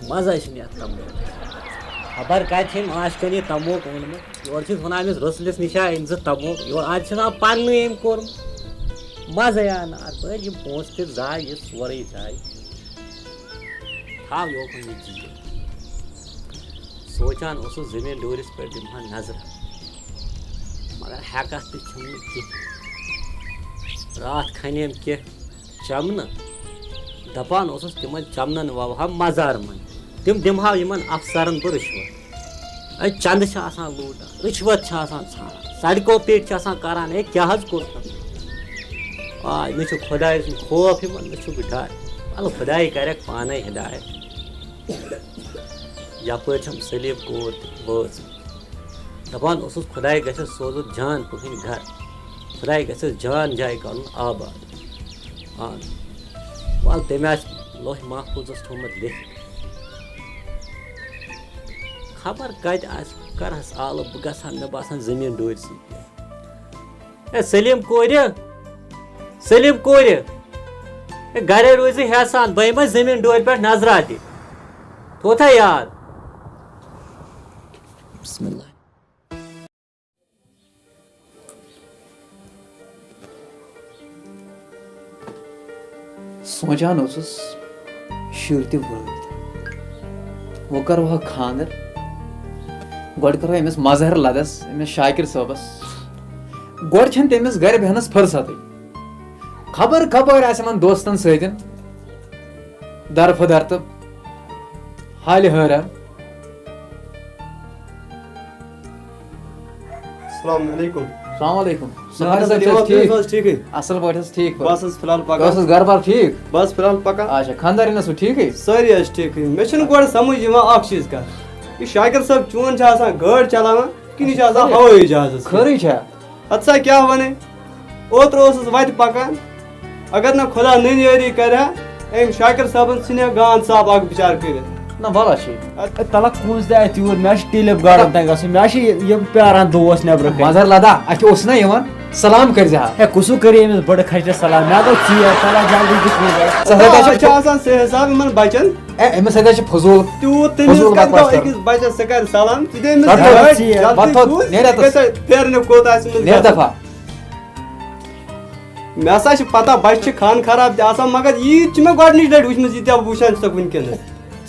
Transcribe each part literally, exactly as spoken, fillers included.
مزٕ چھُنہٕ یَتھ تَموک۔ خبر کَتہِ چھِ أمۍ عاشقَن یہِ تَموک اوٚنمُت۔ یورٕ چھِس وَنان أمِس رٔژھلِس نِش ہا أنۍ زٕ تَموک۔ یورٕ آز چھِ وَنان پَننُے أمۍ کوٚرمُت۔ مزٕ یا نار، بٔلۍ یِم پونٛسہٕ تہِ ضایع، یہِ سورُے ضایع۔ تھاو یوکُن یہِ چیٖز۔ سونٛچان اوسُس زٔمیٖن ڈوٗرِس پٮ۪ٹھ دِمہٕ ہا نظرہ، مگر ہٮ۪کتھ تہِ چھَم نہٕ کینٛہہ۔ راتھ کھنیم کینٛہہ چمنہٕ، دپان اوسُس تِمن چمنن ووہا مزار منٛز، تِم دِمہٕ ہا یِمن افسرن بہٕ رِشوت۔ اے چندٕ چھِ آسان لوٗٹان، رِشوت چھِ آسان ژھانڈان، سڑکو پیٹہِ چھِ آسان کران، ہے کیٛاہ حظ کوٚرتھن؟ آ، مےٚ چھُ خۄدایہِ سُنٛد خوف یِمن، مےٚ چھُ ڈر۔ وَلہٕ خۄدایہِ کرٮ۪کھ پانے ہدایت۔ یپٲرۍ چھَم سلیٖم کوٗر تہِ وٲژ۔ دپان اوسُس خۄداے گژھٮ۪س سوزُن جان پہٕنۍ گرٕ، خۄداے گژھٮ۪س جان جاے کرُن آباد۔ آ، وَل تٔمۍ آسہِ لوہہِ محفوظس تھوٚومُت لیکھِتھ۔ خبر کتہِ آسہِ، کرہس آلہٕ، بہٕ گژھٕ ہا، مےٚ باسان، زٔمیٖن ڈوٗرۍ سۭتۍ۔ اے سلیٖم کورِ، سلیٖم کورِ، اے گرے روزِ ہیسان، بہٕ یِمے زٔمیٖن ڈوٗرۍ پٮ۪ٹھ نظرا دِ۔ تھوتھا یاد۔ بسم اللہ۔ سونٛچان اوسُس، شُرۍ تہِ وٲتۍ، وۄنۍ کرو ہا خانٛدر، گۄڈٕ کرو أمِس مظہر لدس، أمِس شاکر صٲبس۔ گۄڈٕ چھَنہٕ تٔمِس گرِ بیٚہنس فرصتٕے۔ خبر کپٲرۍ آسہِ یِمن دوستن سۭتۍ درفہٕ در تہٕ حالہِ حٲران۔ السلام علیکم۔ السلام علیکم۔ سفر صٲب، چھِ حظ ٹھیٖک؟ ٹھیٖکٕے؟ اصل پٲٹھۍ حظ، ٹھیٖک پٲٹھۍ۔ بس حظ، فی الحال پکان۔ ٲسٕس گرٕ بار ٹھیٖک؟ بس فی الحال پکان۔ اچھا، خاندارِنۍ ٲسوٕ ٹھیٖکٕے؟ سٲری حظ ٹھیٖکٕے۔ مےٚ چھُنہٕ گۄڈٕ سمجھ یِوان اکھ چیٖز کتھ۔ یہِ شاکر صٲب چون چھا آسان گٲڑۍ چلاوان کِنہٕ یہِ چھُ آسان ہوٲیی جہازس کُن؟ خٲرٕے چھا؟ ہتہٕ سا کیٛاہ ونے؟ اوترٕ اوسُس وتہِ پکان، اگر نہٕ خۄدا نٔنۍ یٲری کرِ ہا، أمۍ شاکر صٲبن ژھٕنہِ ہا گان صاف اکھ بچار کٔرِتھ۔ نہ، وَلہٕ چھِ۔ اے، تَلَکھ کُس تہِ اَتہِ یوٗر، مےٚ چھِ ٹیٖلِپ گاڈن تام گژھُن، مےٚ چھِ یہِ، یِم پیاران دوس نیٚبرٕ کَنہِ۔ مظہر لدا، اَتہِ اوس نہ یِوان، سلام کٔرۍ زِ ہا۔ ہے، کُس کٔرِ أمِس بٔڑٕ کھجرس سلام؟ مےٚ دوٚپ ژیر، تَلَکھ جلدی دِتھ مےٚ۔ ژٕ ہسا آ، چھِ اَتہِ چھِ آسان صحیح حساب یِمن بچن۔ اے، أمِس سۭتۍ حظ چھِ فضوٗل، تیوٗت تٔمِس فضوٗل کَتہِ بکواس دَو کران۔ أکِس بَچَس ژٕ کَر سَلام، ژٕ دِ أمِس رَٹھ تھوٚد، گٲڑۍ، رَٹھ جلدی تھوٚد، کُس، نیرِ یہِ اَتَس۔ گژھِ پھیرنہِ کوٚت آسہِ أمِس نیرِ گژھُن۔ دفعہ۔ مےٚ ہسا چھِ پَتہ بَچہِ چھِ خان خراب تہِ آسان، مگر ییٖژ چھِ مےٚ گۄڈٕنِچ لَٹہِ وٕچھمٕژ ییٖتیٛاہ وٕچھان چھِ ژٕ وٕنکیٚنَس۔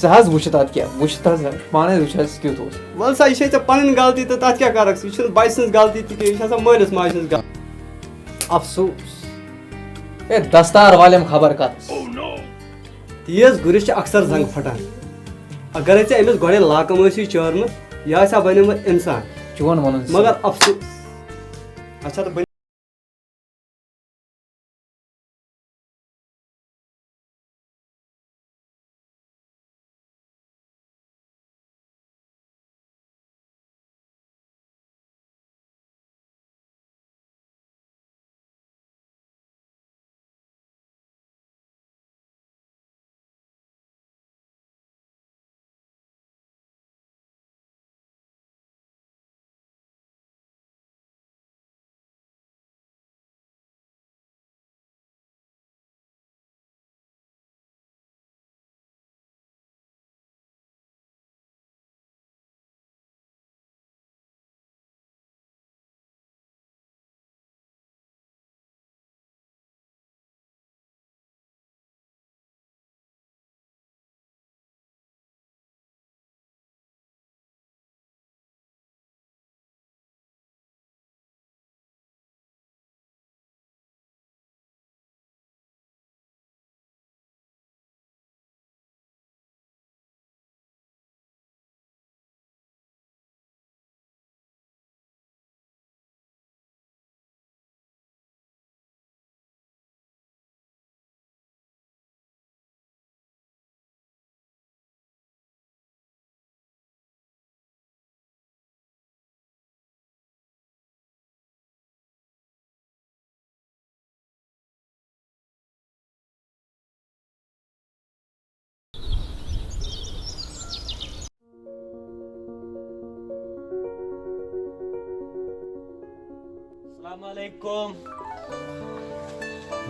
ژٕ حظ وٕچھ تَتھ کیٛاہ، وٕچھ تَتھ حظ، پانَے وٕچھ حظ کیُتھ اوس۔ وَلہٕ سا، یہِ چھے ژےٚ پَنٕنۍ غلطی تہٕ تَتھ کیٛاہ کَرَکھ ژٕ؟ یہِ چھِنہٕ بَچہِ سٕنٛز غلطی تہِ کینٛہہ، یہِ چھِ آسان مٲلِس ماجہِ ہٕنٛز غلطی۔ افسوس۔ ہے دستار والٮ۪م خبر کَتَس۔ تیز گُرِس چھِ اکثر زنٛگ پھٹان۔ اگرے ژےٚ أمِس گۄڈے لاکم ٲسی چٲرمٕژ، یہِ آسہِ ہا بنیومُت انسان۔ چون وَنُن چھُ مگر صحیح۔ افسوس۔ اچھا، تہٕ بٔنۍ۔ السلام علیکم۔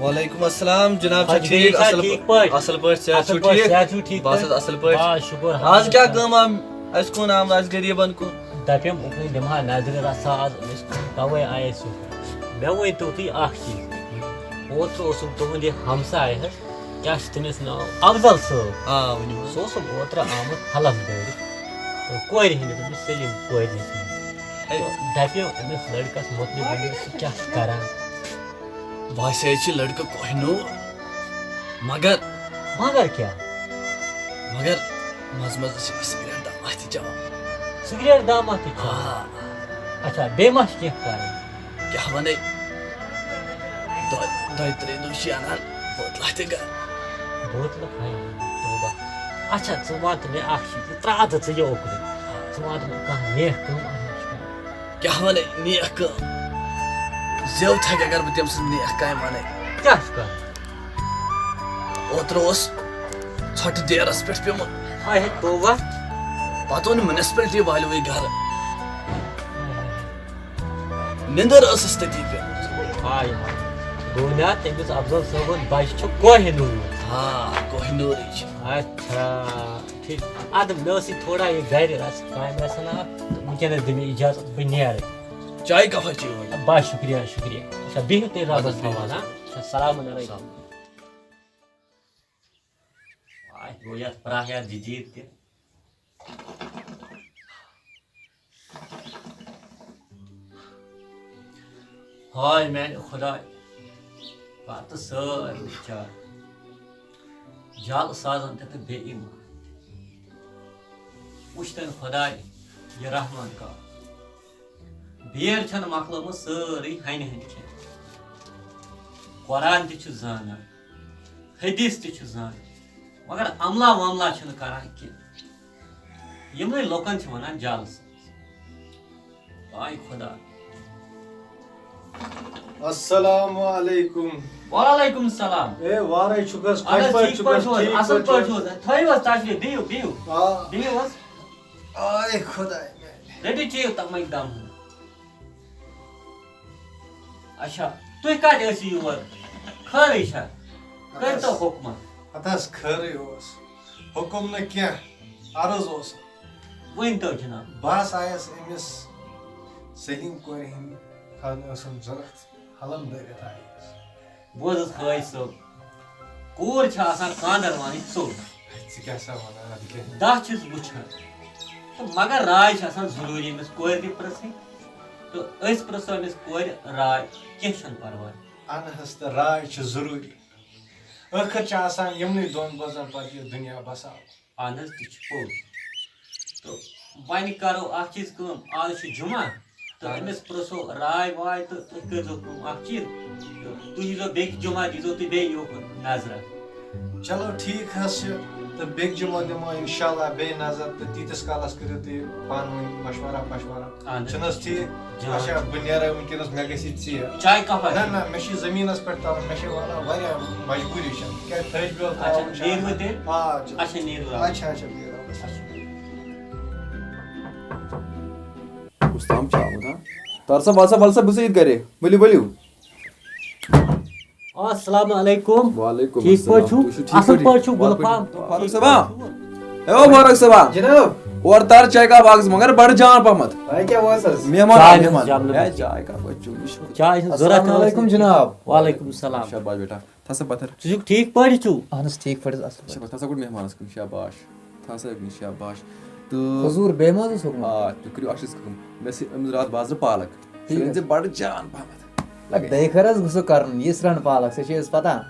وعلیکم السلام جناب، چھا ٹھیٖک؟ اصل پٲٹھۍ؟ اصل پٲٹھۍ، صحت چھُو ٹھیٖک؟ صحت چھُو ٹھیٖک؟ بس حظ، اصل پٲٹھۍ۔ آ، شُکُر۔ آز کیٛاہ کٲم آم-، اَسہِ کُن آمٕژ، اَسہِ غریٖبن کُن؟ دَپیٚم، اُکنُے دِمہٕ ہا نظرِ رژھا آز أمِس کُن، تَوَے آیَس یوٚکُن۔ مےٚ ؤنۍ تو تُہۍ اَکھ چیٖز، اوترٕ اوسُم تُہُنٛد یہِ ہمساے حظ، کیٛاہ چھُ تٔمِس ناو؟ افضل صٲب۔ آ، ؤنِو حظ۔ سُہ اوسُم اوترٕ آمُت حلف دٲرِتھ تہٕ کورِ ہٕنٛدِس، أمِس سلیٖم کورِ ہٕنٛدِس۔ ہے۔ تہٕ دَپیو أمِس لٔڑکَس مُتعلِق ؤنِو، سُہ کیٛاہ چھُ کران؟ باسے چھِ لٔڑکہٕ کوہنور، مگر مگر کیٛاہ؟ مگر منٛزٕ منٛزٕ چھِ یہِ سگریٹ دامہ تہِ چٮ۪وان۔ سگریٹ دامہ تہِ چٮ۪وان؟ آ۔ اچھا، بیٚیہِ ما چھِ کینٛہہ کران؟ کیٛاہ وَنَے؟ دۄ-، دۄیہِ ترٛیٚیہِ دۄہ چھِ اَنان بوتلہ تہِ گَرٕ۔ بوتلہٕ؟ ہاے، توبہ۔ اچھا، ژٕ وَن تہٕ مےٚ اَکھ چیٖز، ژٕ ترٛاو تہٕ ژٕ یہِ اوکُن۔ ژٕ وَن تہٕ مےٚ کانٛہہ نیک کٲم اَتھ منٛز چھِ کَرٕنۍ۔ کیٛاہ وَنَے نیک کٲم؟ زیو تھَکہِ اگر بہٕ تٔمۍ سٕنٛز نیک کامہِ وَنَے۔ کیٛاہ چھُ کَرُن؟ اوترٕ اوس ژھۄٹہٕ ڈیرَس پٮ۪ٹھ پیوٚمُت۔ ہاے ہے، توبہ۔ پَتہٕ اوٚن municipality والیوٕے گَرٕ۔ نِندٕر ٲسٕس تٔتی پیٚمٕژ۔ ہاے ہاے۔ گوٚو نا، تٔمِس افضل صٲبُن بچہٕ چھُ کوہنوٗر۔ آ، کوہنوٗرٕے چھُ۔ اچھا، ٹھیٖک۔ اَدٕ مےٚ ٲس یہِ تھوڑا یہِ گرِ رژھ کامہِ رژھا اکھ، تہٕ وٕنکیٚنس دِ مےٚ اجازت، بہٕ نیرٕ۔ چایہِ کپا چیٚیِو وۄنۍ؟ بس، شُکریہ، شُکریہ۔ اچھا، بِہِو تیٚلہِ رۄبَس حوالہٕ، ہا؟ اچھا، السلام علیکم۔ آے، گوٚو یَتھ پرٛاہ یَتھ جدیٖد تہِ۔ ہاے میانہِ خۄداے، پتہٕ سٲرٕے چار۔ جال سازن تہِ تہٕ بے ایمان۔ وٕچھتن خۄداے، یہِ رحمان کانٛہہ۔ بیر چھَنہٕ مۄکلٲمٕژ سٲرٕے ہَنہِ ہَنہِ کھٮ۪تھ۔ قرآن تہِ چھُ زانان، حدیث تہِ چھُ زانان، مگر عملہ وملہ چھُنہٕ کران کینٛہہ۔ یِمنٕے لُکن چھِ وَنان جالہٕ سٲز۔ آے خۄدا۔ السلام علیکم۔ وعلیکم السلام۔ اے، وارے چھُکھ حظ؟ اہن حظ، خۄش پٲٹھۍ ٹھیٖک چھُکھ پٲٹھۍ حظ؟ چھِو حظ؟ ٹھیٖک اَصٕل پٲٹھۍ پٲٹھۍ چھِو چھُو حظ؟ حظ؟ تھٲیِو حظ تشریٖف، بِہِو، بِہِو۔ آ۔ بِہِو حظ۔ آے خۄداے میٛانہِ۔ رٔٹِو چیٚیِو تَمَے دَم ہن۔ اچھا، تُہۍ کَتہِ ٲسِو یور؟ خٲرٕے چھا؟ اَدٕ حظ۔ کٔرۍتو حُکمہ۔ اَدٕ حظ، خٲرٕے اوس۔ حُکُم نہٕ کینٛہہ، عرض اوس۔ ؤنۍتو جِناب۔ بہٕ حظ آیَس أمِس سلیٖم کورِ ہِنٛدِ خانہٕ ٲسٕم ضوٚرَتھ، حلم دٲرِتھ آیَس۔ بوز حظ حٲج صٲب، کوٗر چھِ آسان خانٛدر وانٕچ ژوٚٹ۔ ژٕ کیٛاہ سا وَنان اَدٕ کیٛاہ؟ دَہ چھِس وٕچھان۔ تہٕ مگر راے چھِ آسان ضروٗری أمِس کورِ تہِ پرٛژھٕنۍ۔ تہٕ أسۍ پرٛژھو أمِس کورِ راے، کینٛہہ چھُنہٕ پَرواے۔ اَہَن حظ، تہٕ راے چھِ ضروٗری۔ ٲخٕر چھِ آسان یِمنٕے دۄن بٲژَن پَتہٕ یہِ دُنیا بَساوُن۔ اَہَن حظ، تہِ چھُ پوٚز۔ تہٕ وۄنۍ کَرو اَکھ چیٖز کٲم، آز چھُ جُمعہ، تہٕ اَہَن حظ۔ أمِس پرٛژھو راے واے تہٕ تُہۍ کٔرۍزیو کٲم اَکھ چیٖز، تہٕ تُہۍ ییٖزیو بیٚکہِ جُمعہ، دیٖزیو تُہۍ بیٚیہِ یوکُن نظرہ۔ چلو ٹھیٖک حظ چھُ، تہٕ بیٚکہِ جُمعہ دِمو اِنشاءاللہ بیٚیہِ نظر، تہٕ تیٖتِس کالَس کٔرِو تُہۍ پانہٕ ؤنۍ مَشوَرہ پَشوَرہ۔ اَہَن حظ۔ چھُنہٕ حظ ٹھیٖک؟ جان۔ اچھا، بہٕ نیرٕ وٕنکیٚنَس، مےٚ گژھِ یہِ ژیر۔ چاے کپ نہ، آسہِ؟ نہ، مےٚ چھِ زٔمیٖنَس پٮ۪ٹھ تَرُن، مےٚ چھِ وَنان واریاہ مجبوٗری چھےٚ۔ کیٛازِ تھٔج بیول اچھا، ترٛاوُن چھِ نیٖروٕ آسان۔ تیٚلہِ؟ آ، چلو۔ اچھا، نیٖروٕ رَبَس۔ اچھا۔ کُس تام چھُ آمُت، ہا؟ تَر سا، وَل سا، وَل سا، بہٕ ژٕ ییٚتہِ گَرے۔ ؤلِو، ؤلِو۔ السلام علیکم۔ وعلیکم ٹھیٖک السلام۔ پٲٹھۍ چھُو؟ تُہۍ چھِو ٹھیٖک اَصٕل پٲٹھۍ؟ پٲٹھۍ چھِو؟ گُلہٕ فام؟ فاروق صٲبا؟ اے او فاروق صٲبا۔ جناب۔ اورٕ تَر چاے کپ اَکھ زٕ، مگر بَڑٕ جان پَہمَتھ۔ تۄہہِ کیٛاہ اوس حظ؟ مہمان چاے آ، ہٕنٛز مہمان۔ جملہٕ۔ اے، چاے کپ، چوٚمِش۔ چاے ہٕنٛز ضوٚرَتھ السلام ٲس علیکم نہٕ۔ جناب۔ وعلیکم السلام۔ شاباش بیٹا۔ تھاو سا پتھر۔ ژٕ چھُکھ ٹھیٖک پٲٹھۍ چھُو؟ اہن حظ، ٹھیٖک پٲٹھۍ حظ، اَصٕل پٲٹھۍ۔ شاباش، تھاو سا گۄڈٕ مہمانَس کُن، شاباش۔ تھاو سا أمِس شاباش۔ تہٕ حضوٗر، بیٚیہِ ما حظ اوس حُکُم؟ آ، تُہۍ کٔرِو اَکھ چیٖز کٲم۔ مےٚ سۭتۍ أمِس راتھ بازرٕ پالک۔ سُہ ٹھیٖک رٔنۍ حظ۔ زِ بَڑٕ جان پَہمَتھ۔ لَگ بیٚیہِ خٲر حظ گوٚژھ سُہ کَرُن، یہِ ژھٕنَن پالک، ژےٚ چھےٚ حظ پَتہ۔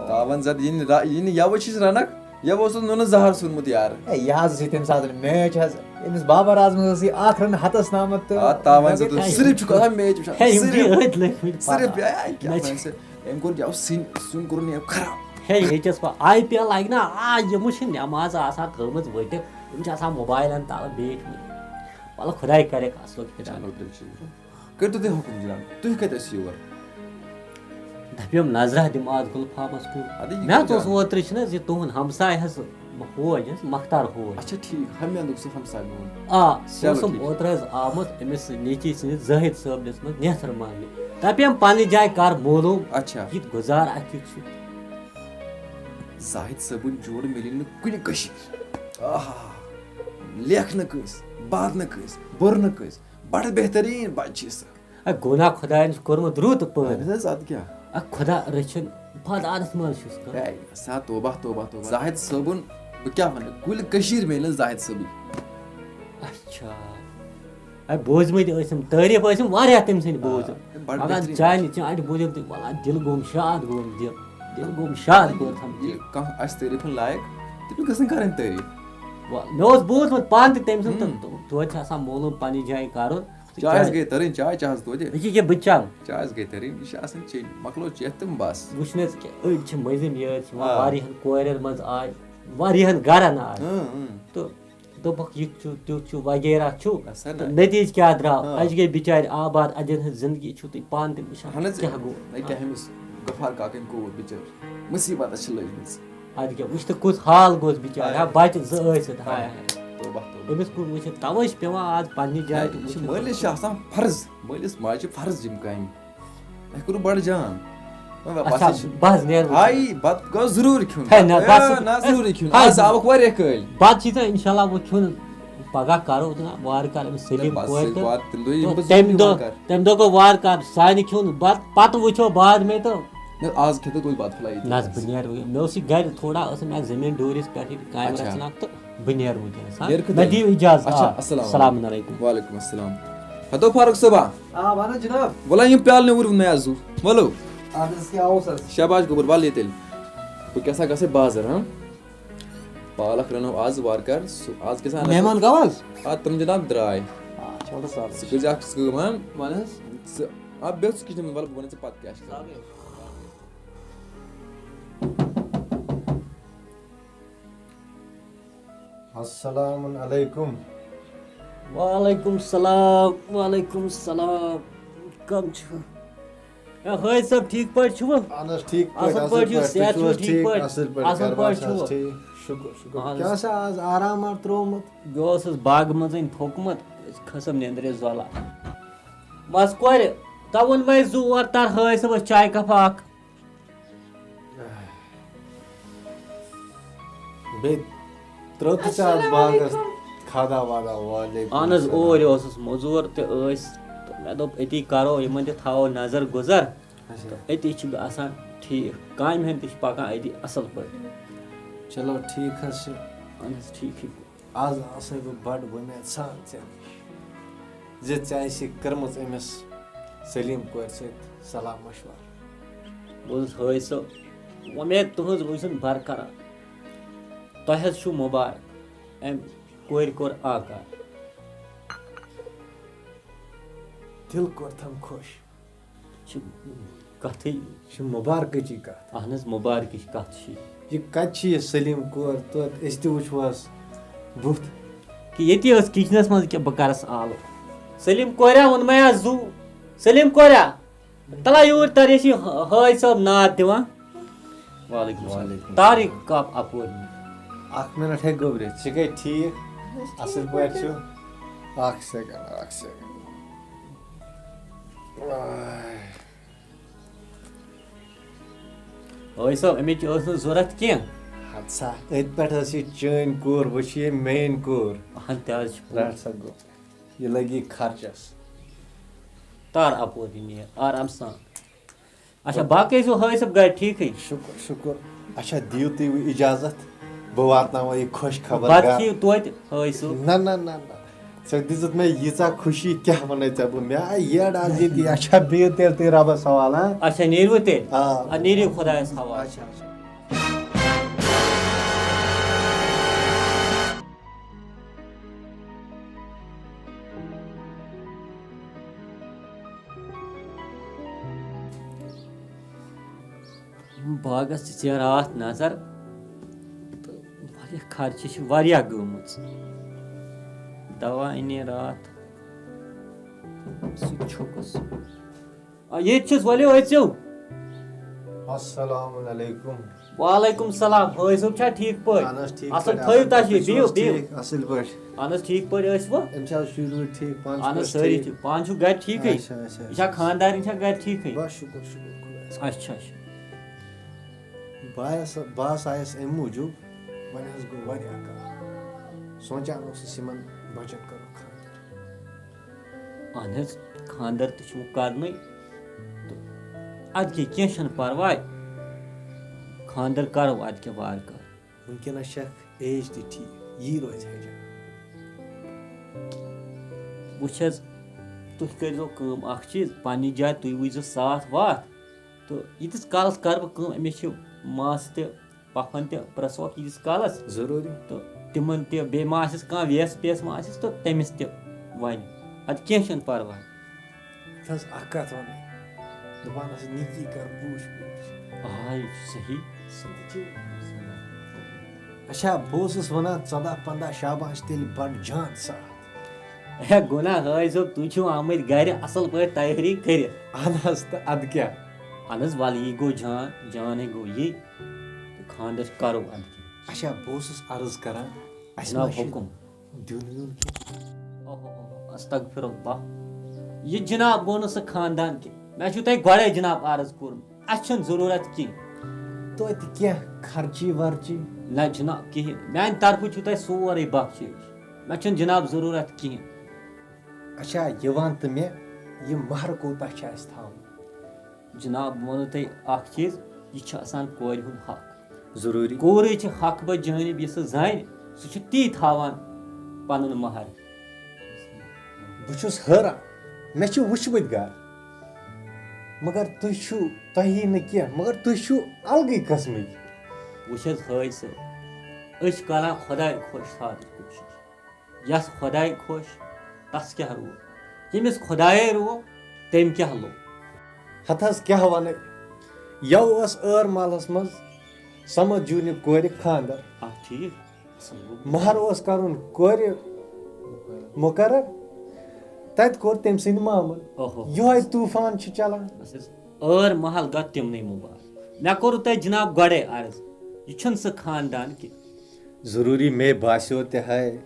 تاوَن زیادٕ یہِ نہٕ را-، یہِ نہٕ یَوٕ چھِس رَنَکھ، یَوٕ اوس نہٕ نُنہٕ زَہر ژھُنمُت یارٕ۔ ہے، یہِ حظ اوس یہِ تَمہِ ساتہٕ میچ حظ، أمِس بابر اعظمس ٲس یہِ اَکھ رَن ہَتَس تامَتھ تہٕ آ، تاوَن مےٚ زیادٕ گٔے اوس۔ صرف چھُ کَتھ میچ وٕچھان، ہے، یِم چھِ صرف۔ أتھۍ لٔگۍ مٕتۍ صرف، پَتہ۔ ہے، کیٛاہ مےٚ چھِ وَنان ژٕ؟ أمۍ کوٚر یَوٕ سِنۍ، سیُن کوٚرُن یَوٕ خراب۔ ہے، ییٚتہِ ٲس پَتہٕ آی پی ایل لَگہِ نا، آ، یِمو چھِ نٮ۪مازٕ آسان تھٲومٕژ ؤٹِتھ، یِم چھِ آسان موبایلَن تَل بیٖٹھمٕتۍ۔ وَلہٕ خۄداے کَرٮ۪کھ اَصلُک ہِدایت۔ چلو، تیٚلہِ چھُ یہِ۔ کٔرۍتو تُہۍ حُکُم جِناب، تُہۍ کَتہِ ٲسِو یور؟ دَپیوم نظرہ دِمہٕ آز گُلہٕ فارمَس کُن۔ اَدٕ یہِ مےٚ حظ کیٛاہ اوس جان؟ اوترٕ چھُنہٕ حظ یہِ تُہُنٛد ہمساے حظ ہوج حظ، مختار ہوج۔ اچھا، ٹھیٖک، حمید اوس سُہ ہمساے میون۔ آ، سُہ چلو، اوسُم ٹھیٖک۔ اوترٕ حظ آمُت أمِس نیٚچی سٕنٛدِس زٲہِد صٲبنِس منٛز نیتھر ماننہِ۔ دَپیٚم پننہِ جایہِ کر معلوٗم، اچھا۔ یہِ تہِ گُزار اَتہِ کیُتھ چھُ۔ زاہد صٲبُن جوڑ مِلہِ نہٕ کُنہِ کٔشیٖرِ۔ آہا، لیکھ نہٕ کٲنٛسہِ، باد نہٕ کٲنٛسہِ، بُرٕ نہٕ کٲنٛسہِ۔ بڑٕ بہتریٖن بچہِ چھِ سۄ۔ اے گوٚو نا خۄدایَن چھُ کوٚرمُت رُت پٲدٕ۔ اہن حظ، اَدٕ کیٛاہ؟ اے خۄدا رٔچھِن، بد عادت منٛز چھُس کانٛہہ۔ اے سا، توبہ، توبہ، توبہ۔ زاہد صٲبُن، بہٕ کیٛاہ وَنہٕ، کُلہِ کٔشیٖرِ میلہِ نہٕ زاہد صٲبٕے۔ اچھا۔ اے بوٗزمٕتۍ ٲسِم، تعریٖف ٲسِم واریاہ تٔمۍ سٕنٛدۍ آ، بوٗزمٕتۍ۔ اے بڑٕ مگر بہتریٖن۔ چانہِ، چانہِ بوٗزِم تہٕ وَلہٕ دِل گوٚم شاد گوٚم دِل۔ دِل گوٚم شاد گوٚم تھَم دِل۔ ییٚلہِ کانٛہہ آسہِ تعریٖفَن لایق، تٔمِس گژھن کَرٕنۍ تعریٖف۔ وَ-، مےٚ اوس بوٗزمُت پانہٕ تہِ تٔمۍ سُنٛد تہٕ ہُم۔ تو-، توتہِ چھِ آسان معلوٗم پنٛنہِ جایہِ کَرُن۔ تہٕ چاے حظ چاے گٔے تٔرٕنۍ، چاے چاہَس توتہِ۔ یہِ کیٛاہ، یہِ کیٛاہ بہٕ چَمہٕ؟ چاے حظ گٔے تٔرٕنۍ، یہِ چھِ آسان چیٚنۍ، مۄکلو چٮ۪تھ تِم بَس۔ وٕچھ نہٕ حظ کیٛاہ، أڑۍ چھِ مٔنٛزِم یٲرۍ چھِ یِوان آ۔ واریاہَن کورٮ۪ن منٛز آے، واریاہَن گَرَن آے۔ اۭں، اۭں۔ تہٕ دوٚپُکھ، "یہِ چھُ، تیُتھ چھُ، وغیرہ چھُ۔" اَسا نہ۔ تہٕ نتیٖجہٕ کیٛاہ درٛاو؟ آ۔ اَسہِ گٔے بِچارِ آباد، اَجَن ہٕنٛز زِندگی چھُو تُہۍ پانہٕ تہِ وٕچھان، اَہَن حظ، کیٛاہ گوٚو؟ نہ کیٛاہ أمِس غفار کاکَن کوٗر بِچٲر مُصیٖبتَس چھِ لٔجمٕژ۔ اَدٕ کیٛاہ، وٕچھ تہٕ کُس حال گوٚژھ بِچارِ، ہاے۔ ہا، بَچہِ زٕ ٲسِتھ، ہاے، ہاے۔ توبہ، توبہ۔ أمِس کُن وٕچھِتھ، تَوَے چھِ پٮ۪وان آز پنٛنہِ جایہِ نہ، تہِ یہِ چھِ وٕچھِتھ۔ مٲلِس چھِ آسان فرض، مٲلِس ماجہِ چھِ فرض یِم کامہِ۔ تۄہہِ کوٚروٕ بڑٕ جان۔ وۄنۍ بس اچھا، یہِ چھُ بس نیر وۄنۍ۔ ہاے، بتہٕ گوٚو ضروٗری کھیوٚن۔ ہے، نہ، بس۔ اے، نہ، ضروٗری کھیوٚن۔ ہے، آز آوُکھ واریاہ کٲلۍ۔ بتہٕ چھِ ژےٚ اِنشاء اللہ وۄنۍ کھیوٚن۔ پگاہ کرو تہٕ وارٕ کارٕ أمِس سلیٖم بس کورِ سۭتۍ تہٕ وارٕ تَمہِ دۄہ تہٕ یِم بہٕ تَمہِ ضروٗری دۄہ، وارٕ کارٕ۔ تَمہِ دۄہ گوٚو وارٕ کارٕ سانہِ کھیوٚن بتہٕ، پتہٕ وٕچھو بعد میں تہٕ۔ نہ، آز کھٮ۪تو توتہِ بتہٕ پھوٚلہ ییٚتی۔ نہ حظ، بہٕ نیرٕ وۄنۍ۔ مےٚ اوس یہِ گرِ تھوڑا، ٲس مےٚ اکھ زٔمیٖن ڈوٗرِس پٮ۪ٹھ یہِ کامہِ اچھا۔ رژھِ اکھ تہٕ بہٕ نیرٕ وٕنکیٚنس، ہا؟ نیرٕ کھہٕ مےٚ تیٚلہِ؟ دِیِو اِجازت، اچھا، آ۔ السلام السلام علیکم۔ علیکم۔ وعلیکم السلام۔ ہتو فاروق صٲبا۔ آ، وَن حظ جِناب۔ وَلہٕ یِم پیٛالہٕ نیوٗر مےٚ آز زُو۔ وَلو۔ اَدٕ حظ کیٛاہ اوس حظ؟ شاباش گوٚبُر، وَلہٕ یہِ تیٚلہِ۔ بہٕ کیٛاہ سا گژھٕ بازر، ہاں؟ پالک رَنو آز وارٕ کارٕ۔ سُہ آز کیٛاہ سا اَنَکھ؟ مہمان گوٚو حظ؟ آ، تِم جِناب درٛاے۔ آ، چلو سَر۔ ژٕ کٔرۍ زِ اَکھ کٲم، ہاں؟ وَن حظ۔ ژٕ، آ، بیٚہہ ژٕ کِچنَس منٛز، وَلہٕ بہٕ وَنَے ژےٚ پَتہٕ کیٛاہ چھِ کَرُن۔ السلام علیکم۔ وعلیکم السلام، وعلیکم السلام۔ کم چھِو؟ اے، حٲج صٲب، ٹھیٖک پٲٹھۍ چھِوٕ؟ اہن حظ، ٹھیٖک پٲٹھۍ، اَصٕل اَصٕل پٲٹھۍ چھِو، پٲٹھۍ، تُہۍ صحت چھِو چھُو حظ ٹھیٖک ٹھیٖک؟ پٲٹھۍ؟ اَصٕل پٲٹھۍ، اَصٕل گَرٕ بار پٲٹھۍ چھا حظ چھِوٕ؟ ٹھیٖک؟ شُکُر، شُکُر۔ اہن حظ۔ کیٛاہ سا آز آرام آر ترٛوومُت؟ یہِ اوسُس باغہٕ منٛزٕے تھوٚکمُت، أسۍ کھسم نیٚنٛدرِ زۄلہ۔ مَس کورِ، تَوُن مَے زٕ اور تَر حٲج صٲبَس چایہِ کَپا اَکھ۔ بیٚیہِ ترٛٲو تہٕ ژےٚ اَتھ السلام باغَس علیکم۔ کھادا وادا؟ وعلیکم اہن حظ، السلام۔ اوٗرۍ اوسُس مٔزوٗر تہِ ٲسۍ، تہٕ مےٚ دوٚپ أتی کَرو یِمَن تہِ تھاوو نظر گُزر، اچھا۔ تہٕ أتی چھُ آسان ٹھیٖک، کامہِ ہٕنٛدۍ تہِ چھِ پَکان أتی اَصٕل پٲٹھۍ۔ چلو ٹھیٖک حظ چھُ۔ اہن حظ، ٹھیٖکھٕے گوٚو۔ آز آسَے بہٕ بَڑٕ وۄمید سان ژےٚ نِش زِ ژےٚ آسی کٔرمٕژ أمِس سلیٖم کورِ سۭتۍ صلاح مشورٕ۔ بوز حٲج صٲب، وۄمید تُہٕنٛز روٗزِن برقرار۔ تۄہہِ حظ چھُو مُبارک، أمۍ کورِ کوٚر آکار۔ دِل کوٚرتھم خۄش۔ چھِ کَتھٕے۔ یہِ چھِ مُبارکٕچی کَتھ۔ اہن حظ، مُبارکٕچ کَتھ چھِ۔ یہِ کَتہِ چھِ یہِ سلیٖم کور؟ توتہِ أسۍ تہِ وٕچھوس بُتھ۔ کہِ ییٚتی ٲس کِچنَس منٛز، کہِ بہٕ کَرَس آلو۔ سلیٖم کوریا ووٚن مےٚ آز زُو۔ سلیٖم کوریا، تَلا یوٗرۍ تَر، یہِ چھِ حٲج صٲب ناد دِوان۔ وعلیکم السلام۔ وعلیکم السلام۔ طارق کپ اپور۔ اکھ منٹ ہے گوٚبرِ، ژٕ گٔے ٹھیٖک؟ اصل پٲٹھۍ چھُ؟ اکھ سیکنڈ، اکھ سیکنڈ۔ آے۔ حٲج صٲب، اَمِچ ٲس نہٕ ضوٚرَتھ کینٛہہ۔ ہتہٕ سا، أتھۍ پٮ۪ٹھ ٲس یہِ چٲنۍ کوٗر، وۄنۍ چھِ یہِ میٲنۍ کوٗر۔ اہن، تہِ حظ چھُ پوٚز۔ رَٹ سا گوٚو۔ یہِ لگی خرچس۔ تار اپور یہِ نیر، آرام سان۔ اچھا، باقٕے ٲسِو حٲج صٲب گرِ ٹھیٖکھٕے؟ شُکُر، شُکُر۔ اچھا، دِیِو تُہۍ وۄنۍ اِجازت، بہٕ واتناوَو یہِ خۄش خبر بَتہٕ گرٕ۔ کھیٚیِو توتہِ حٲج صٲب۔ نہ، نہ، نہ، نہ۔ ژےٚ دِژٕتھ مےٚ ییٖژاہ خوشی، کیٛاہ وَنَے ژےٚ بہٕ؟ مےٚ آے یٔڈ آز ییٚتی۔ اچھا، بِہِو تیٚلہِ تُہۍ رۄبَس حوالہٕ، ہاں؟ اچھا، نیٖرِو تیٚلہِ۔ آ۔ اَدٕ نیٖرِو خۄدایَس حوالہٕ۔ اچھا، اچھا۔ باغس تہِ ژےٚ راتھ نظر تہٕ واریاہ خرچہٕ چھِ واریاہ گٔمٕژ۔ دوا اَنے راتھ، سُہ تہِ چھوٚکُس۔ آ، ییٚتہِ چھُس، ؤلِو أژِو۔ السلام علیکم۔ وعلیکم السلام، حٲج صٲب چھا ٹھیٖک پٲٹھۍ؟ اہن حظ، ٹھیٖک اَصٕل پٲٹھۍ، تھٲیِو اَصٕل تۄہہِ پٲٹھۍ، یہِ، تُہۍ چھِو بِہِو، حظ بِہِو۔ ٹھیٖک، اَصٕل پٲٹھۍ۔ اہن حظ، ٹھیٖک پٲٹھۍ ٲسوٕ؟ أمِس حظ شُرۍ وُرۍ ٹھیٖک، پانہٕ چھُو اہن حظ، حظ سٲری ٹھیٖک؟ ٹھیٖک، پانہٕ چھُو گرِ ٹھیٖکٕے؟ اچھا، اچھا، یہِ چھا اچھا۔ خانٛدارِنۍ چھا گرِ ٹھیٖکٕے؟ بس شُکُر، شُکُر خۄدایَس کُن۔ اچھا، اچھا۔ بہٕ آیس، بہٕ ہسا آیس اَمہِ موٗجوٗب، وۄنۍ حظ گوٚو واریاہ کال۔ سونٛچان اوسُس یِمن بچن کرو خانٛدر۔ اہن حظ، خانٛدر تہِ چھُ وۄنۍ کرنُے۔ تہٕ اَدٕ کیٛاہ، کینٛہہ چھُنہٕ پرواے۔ خانٛدر کرو اَدٕ کیٛاہ وارٕ کارٕ۔ وٕنکیٚنَس چھَکھ ایج تہِ ٹھیٖک، یی روزِ ہیجان۔ وٕچھ حظ، تُہۍ کٔرۍزیو کٲم اَکھ چیٖز، پنٛنہِ جایہِ تُہۍ وٕچھزیو ساتھ واتھ۔ تہٕ ییٖتِس کالَس کَرٕ بہٕ کٲم، أمِس چھِ مَس تہِ پَپھَن تہِ پرٛٮ۪سوکھ ییٖتِس کالَس۔ ضروٗری۔ تہٕ تِمَن تہِ، بیٚیہِ ما آسٮ۪س کانٛہہ ویس پیس ما آسٮ۪س تہٕ تٔمِس تہِ وَنہِ۔ اَدٕ کینٛہہ چھُنہٕ پَرواے۔ یَتھ حظ اَکھ کَتھ وَنٕنۍ، دَپان ٲسۍ، "نیکی کر پوٗچھ پوٗچھ۔" آ، یہِ چھُ صحیح۔ سُہ تہِ چھُ۔ اچھا، بہٕ اوسُس وَنان، ژۄداہ پنٛداہ شاباش، تیٚلہِ بَڑٕ جان ساتھ۔ ہے، گوٚو نا حٲج صٲب، تُہۍ چھِو آمٕتۍ گَرِ اَصٕل پٲٹھۍ تیٲری کٔرِتھ۔ اَہَن حظ، تہٕ اَدٕ کیٛاہ؟ اَہَن حظ، وَلہٕ، یی گوٚو جان، جانٕے گوٚو یی۔ تہٕ خانٛدر کَرو اَدٕ کیٛاہ؟ اچھا، بہٕ اوسُس عرض کَران، اَسہِ جِناب، ما چھِ حُکُم۔ دیُن ویُن کینٛہہ۔ اوہ، اوہ، اوہ، استغفر اللہ۔ یہِ جناب گوٚو نہٕ سُہ خاندان کینٛہہ۔ مےٚ چھُو تۄہہِ گۄڈَے جناب عرض کوٚرمُت۔ اَسہِ چھُنہٕ ضروٗرت کینٛہہ۔ توتہِ کینٛہہ خرچی ورچی؟ نہ جناب، کِہیٖنۍ۔ میٛانہِ طرفہٕ چھُو تۄہہِ سورُے بخشش۔ مےٚ چھُنہٕ جناب ضروٗرت کِہیٖنۍ۔ اچھا، یہِ وَن تہٕ مےٚ، یہِ مہر کوٗتاہ چھُ اَسہِ تھاوُن؟ جناب، بہٕ وَنو تۄہہِ اَکھ چیٖز، یہِ چھُ آسان کورِ ہُنٛد حق۔ ضروٗری۔ کورٕے چھِ حق بہ جٲنِب، یہِ سُہ زانہِ، سُہ چھُ تی تھاوان پَنُن مہر۔ بہٕ چھُس حٲران، مےٚ چھِ وٕچھمٕتۍ گَرٕ، مگر تُہۍ چھِو، تۄہہِ یی نہٕ کینٛہہ، مگر تُہۍ چھِو الگٕے قٕسمٕکۍ۔ وٕچھ حظ حٲج صٲب، أسۍ چھِ کَران خۄداے خۄش تھاونٕچ کوٗشِش۔ یَس خۄداے خۄش، تَس کیٛاہ روٗد؟ ییٚمِس خۄدایے روو، تٔمۍ کیٛاہ لوٚگ؟ ہَتہٕ حظ کیٛاہ وَنَے، یَوٕ ٲس ٲر محلَس منٛز سَمَد جوٗنہِ کورِ خانٛدر۔ آ، ٹھیٖک۔ اَصٕل گوٚو۔ مَہر اوس کَرُن کورِ مُقرر، تَتہِ کوٚر تٔمۍ سٕنٛدِ مامَن۔ اوہو۔ یِہوٚے طوٗفان چھُ چَلان۔ بَس حظ، ٲر محل گوٚو تِمنٕے مُبارک۔ مےٚ کوٚروٕ تۄہہِ جِناب گۄڈَے عرض، یہِ چھُنہٕ سُہ خاندان کینٛہہ۔ ضروٗری مے باسیو تہِ ہے،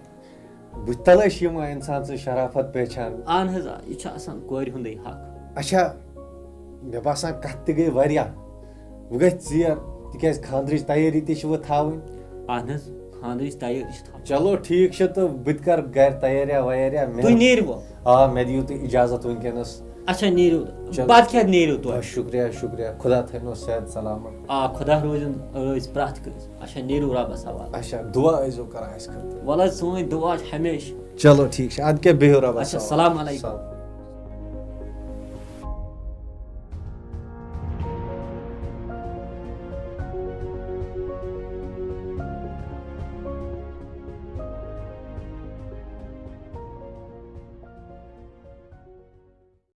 بہٕ تلے چھِ یِوان اِنسان سٕنٛز شرافت پہچان۔ اہن حظ، آ، یہِ چھُ آسان کورِ ہُنٛدُے حق۔ اچھا، مےٚ باسان کتھ تہِ گٔے واریاہ، وۄنۍ گژھِ ژیر، تِکیازِ خانٛدرٕچ تیٲری تہِ چھِ وۄنۍ تھاوٕنۍ۔ اہن حظ، خانٛدرٕچ تیٲری چھِ تھاوٕنۍ۔ چلو ٹھیٖک چھُ، تہٕ بہٕ تہِ کرٕ گرِ تیٲریا ویٲریا۔ مےٚ تُہۍ نیٖرِو۔ آ، مےٚ دِیِو تُہۍ اجازت وٕنکیٚنس۔ اچھا، نیٖرِو۔ چلو۔ پتہٕ کیٛاہ نیٖرِو تُہۍ؟ آ، شُکریہ، شُکریہ۔ خۄدا تھٲینو صحت سلامت۔ آ، خۄدا روزِن، روزِ پرٛٮ۪تھ کٲنٛسہِ۔ اچھا، نیٖرِو رۄبَس حوالہٕ۔ اچھا، دُعا ٲسۍزیو کران اَسہِ خٲطرٕ۔ وَلہٕ حظ، سٲنۍ دُعا چھِ ہمیشہِ۔ چلو، ٹھیٖک چھُ۔ اَدٕ کیٛاہ، بِہِو رۄبَس اچھا، حوالہٕ۔ السلام علیکم۔ السلام۔